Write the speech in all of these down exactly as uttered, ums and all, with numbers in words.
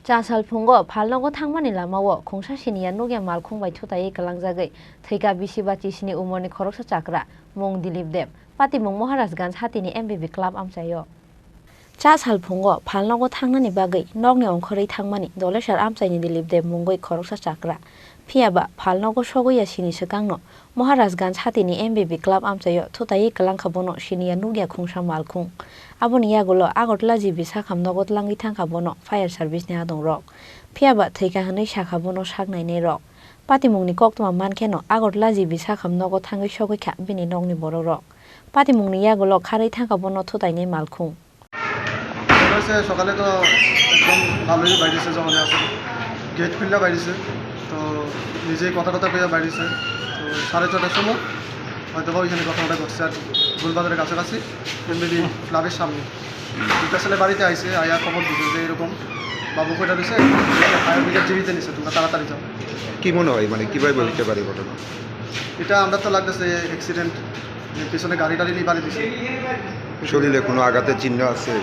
Cha sal phungo phalnogo thangmani lamao khungsa siniya nukya malkhung bai thutaiwi kwlangjagwi thwika bisi ba chisini umorni khoroksa chakra, mung Dilip Deb, patimung Maharajganj hatini M B B club amchaio. Cha sal phungo phalnogo thangnani bagwi nokni ongkhorwi thangmani Dolesar amchaini Dilip Deb mungwi khoroksa chakra. Phiyaba phalnogo sogwi ya sini swkangno Maharajganj hatini M B B club amchaio thutaiwi kwlangkha bono siniya nukya khungsa malkhung. Aboni yagulo Agartala G B sakham nogo tlangwi thangkha bono fire service ni adongrok. Phiyaba thwikha hwnwi sakha bono sak nainairok. Patimungni koktwma mankheno Agartala G B sakham nogo thangwi sogwikha bini nokni borokrok. Patimungni yagulo kharwi thangkha bono thutainai malkhung. মনে হয়েছে সকালে তো একদম ভালোই বাইরেছে, যখন আছে গেট খুললে বাইরেছে, তো নিজেই কথা কথা কইয়া বাইরেছে। তো সাড়ে ছটার সময় হয়তো বা ওইখানে ঘটনাটা ঘটছে আর কি, গোলবাজারের কাছাকাছি এমবিবি ক্লাবের সামনে। দুইটা ছেলে বাড়িতে আইছে, আয়া খবর দিছে যে এরকম বাবু কইটা রয়েছে, ফায়ার ব্রিগেড জিবিতে নিছে, তোমরা তাড়াতাড়ি যাও। কি মনে হয়, মানে, কিভাবে হইতে পারে ঘটনা? এটা আমরা তো লাগতেছে অ্যাক্সিডেন্ট, পিছনে গাড়ি টাড়ি নিয়ে বাড়ি দিছে। শরীরে কোনো আঘাতের চিহ্ন আছে?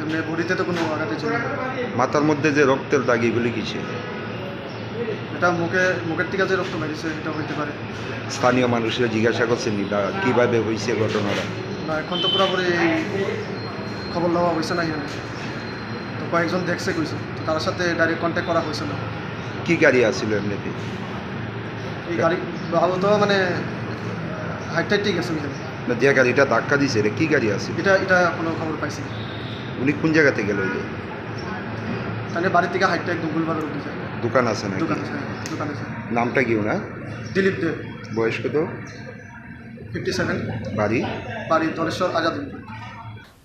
এমনি বডিতে তো কোনো আঘাতের চিহ্ন নেই। মাথার মধ্যে যে রক্তের দাগ, এগুলি কিসের? এটা মুখে, মুখের থেকে যে রক্ত বেরিয়েছে, এটা হইতে পারে। স্থানীয় মানুষরা জিজ্ঞাসা করছেন নি বা কিভাবে হয়েছে ঘটনাটা? না, এখন তো পুরোপুরি খবর নেওয়া হয়েছে না এখানে। তো কয়েকজন দেখছে কইছে, তো তার সাথে ডাইরেক্ট কন্ট্যাক্ট করা হয়েছে না। কি গাড়ি আছিল এমনিতে? এই গাড়ি ভালো তো মানে হাইট টাইট ঠিক আছে ওইখানে। না, যে গাড়িটা ধাক্কা দিছে, এটা কি গাড়ি আছিল? এটা, এটা কোনো খবর পাইছি না। উনি কোন জায়গাতে গেল ওই যে? তাহলে বাড়ি থেকে হাইটটা একদম গুলবাগার উঠে যায়। দোকান আছে নাকি? দোকান আছে, দোকান আছে। নামটা কি ওনার? দিলীপ দেব। বয়স কত? Fifty seven. বাড়ি? বাড়ি ধলেশ্বর Azad.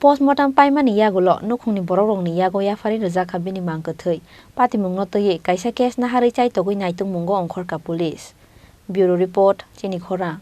Postmortem paimani yagulo nukhungni borokrokni yago yapharwi rwjakha bini mang kwthwi. Patimungno twiwi kaisa case naharwi chaitogwi naitokmungo ongkhorkha police. Bureau report, Chini Khorang.